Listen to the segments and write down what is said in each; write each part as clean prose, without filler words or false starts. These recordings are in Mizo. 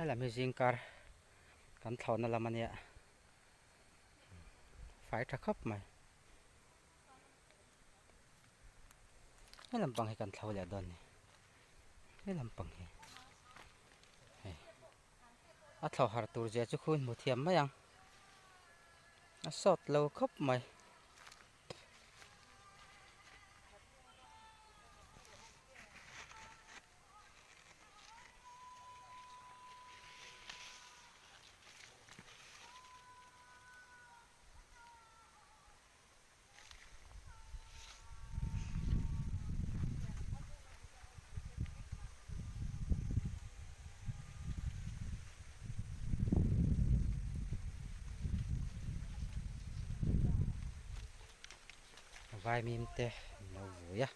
Helam hi zingkar kan thlawhna lam a nia fai tha khawp mai he lampang hi kan thlo leh dawn a ni he lampang hi hei a thlo har tur zia chu khu in hmu thiam mai ang a sawt lo khawp mai. Vaimim te an lo vui a.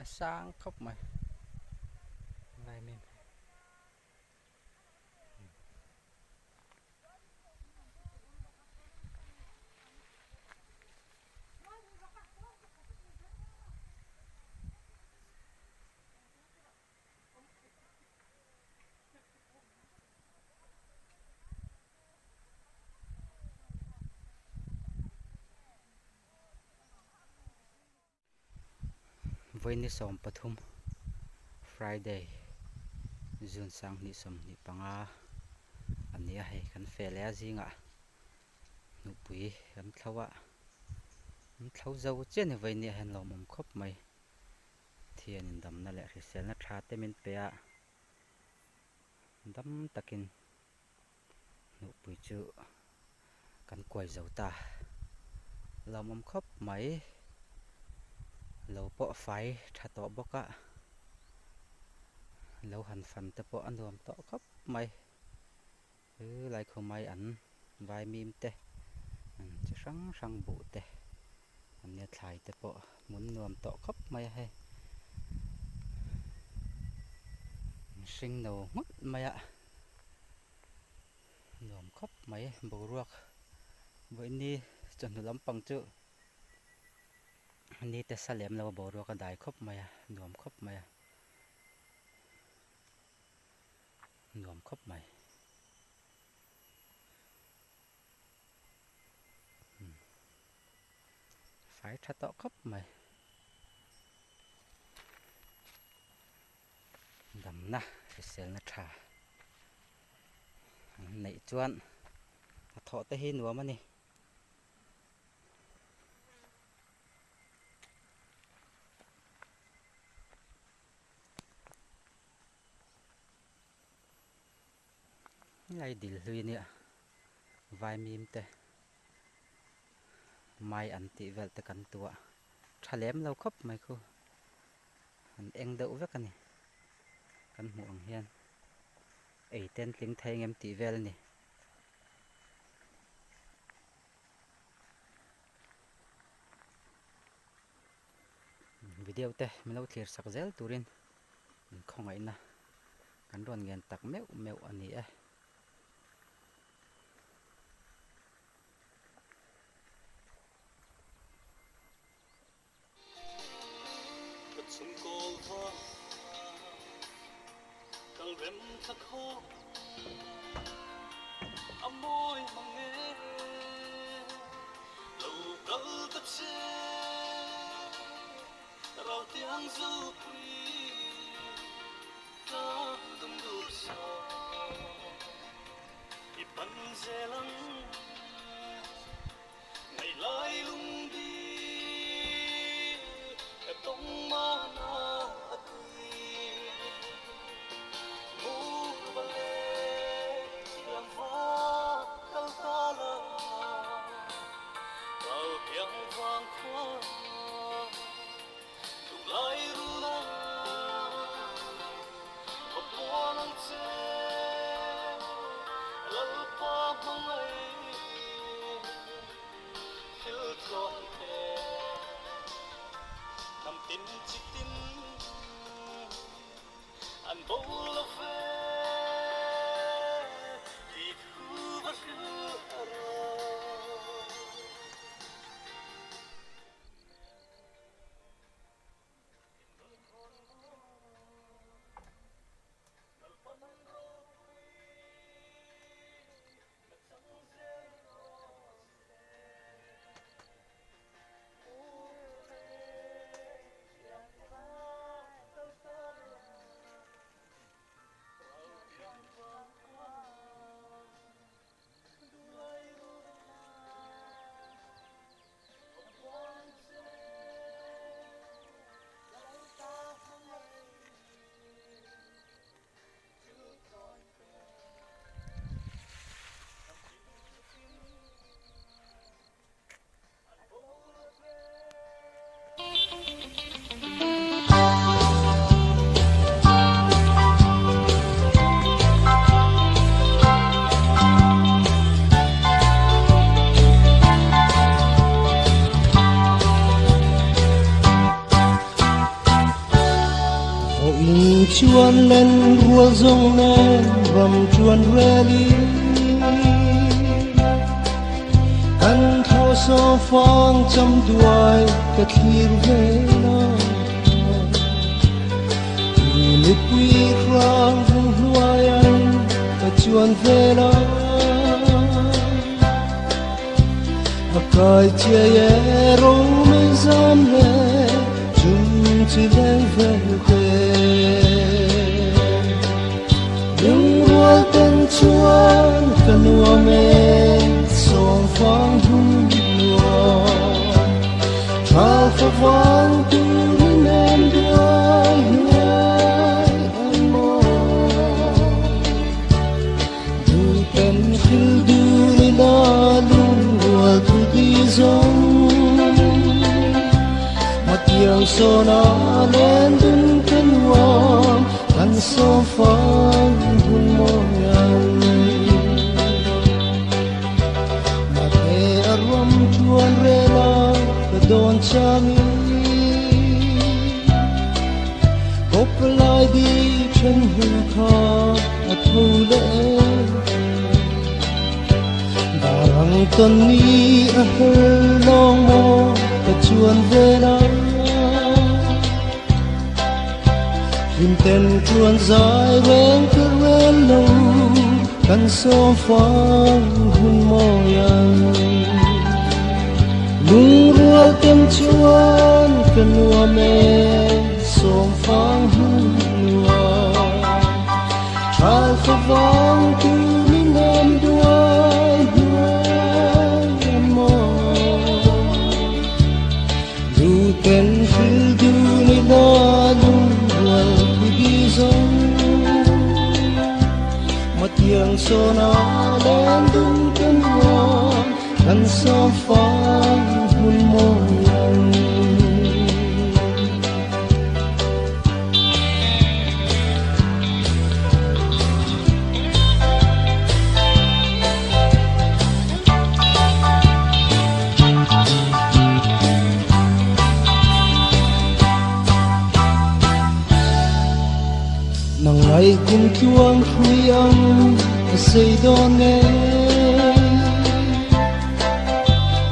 A sang khawp mai vaimim. Vawiin 13 Friday June 2025 a ni a hei kan feh leh a zingah nupui kan thlo a an thlo zo chiah a ni vawiin ah hian lawmawm khawp mai thianin damna leh hriselna tha te min pe a dam takin Nupui chu kan kuai zo ta. Lawmawm khawp mai. Lo pawh fai tha tawh bawk a. Lo han fan te pawh a nuam tawh khawp mai. He lai khumai an vaimim te chi hrang hrang buh te an nia thlai te pawh hmun nuam tawh khawp mai a hei. Mihring no nghut mai a. Nuam khawp mai boruak vawiin chawhnu lampang chu ni te sa lem lo a boruak a dai khawp mai a nuam khawp mai a nuam khawp mai fai tha tawh khawp mai. Damna hriselna tha an neih chuan a thawh te hi nuam a ni. Helai dil hlui ania vaimim te mai an tih vel te kan tuah tha lem lo khawp mai khu. An eng deuh vek a ni. Kan hmuh ang hian ei ten tling thei ang em tih vel a ni. Video te min lo thlir sak zel turin in khawngaihna kan rawn ngen tak meuh meuh a ni e. Ka chhungkawl va kal rem thla khawp a mawi mang e lo kal ta che rau tiang zupui tlang dum duh saw i pan zel ang. chuan len rual zawng nen ram chuan relin Kan tho so fang cham duai ka thlir vela Lipui hrang vung hnuaian ka chuan vela A kai chiai e ro mei zam le chung chi leng vel te Lungrual ten chuan ka nuam e sawm fang hun nuam Thal fa vang tur in em duai hnuai an maw Du ten thil dun ila lungrual thu ti zawng Hmatiang sawna len dun ka nuam kan sawm fang hun mawi ang. Mahse a ram chuan rela ka dawn changin Kawp lai di then hnu kha a tho leh Darang tawn ni a her lawng maw ka chuan vel a Hlim ten chuan zai reng ka rel lo kan sawm fang hun mawi ang Lungrual ten chuan ka nuam e sawm fang hun nuam Tral favang tu ni nem duai hnuai a maw Du ten hril dun ila lungrual thu di zawng Matiang sawna len dun kan nuam kan sawm fang hmun mawi ang. Nang ngai kum tluang hrui ang ka sei dawn e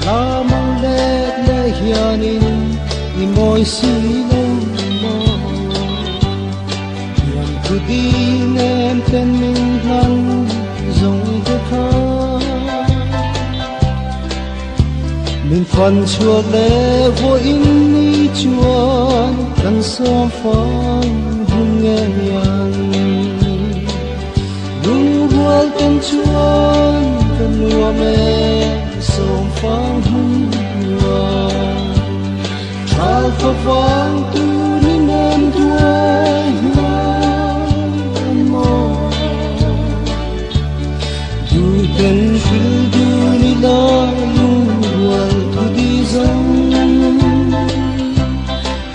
Lam ang let leh hianin i mawi si lo maw Thiam thu ding em ten min hlan zawng te kha Min fan chhuak leh vawiin ni chuan kan sawm fang hun ngei ang. Lungrual ten chuan ka nuam e sawm fang hun nuam. Thal fa vang tu ni nem duai hnuai an maw. Du ten hril dun ila lungrual thu di zawng.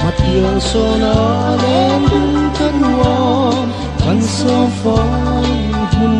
Hmatiang sawna len dun ka nuam kan sawm fang hun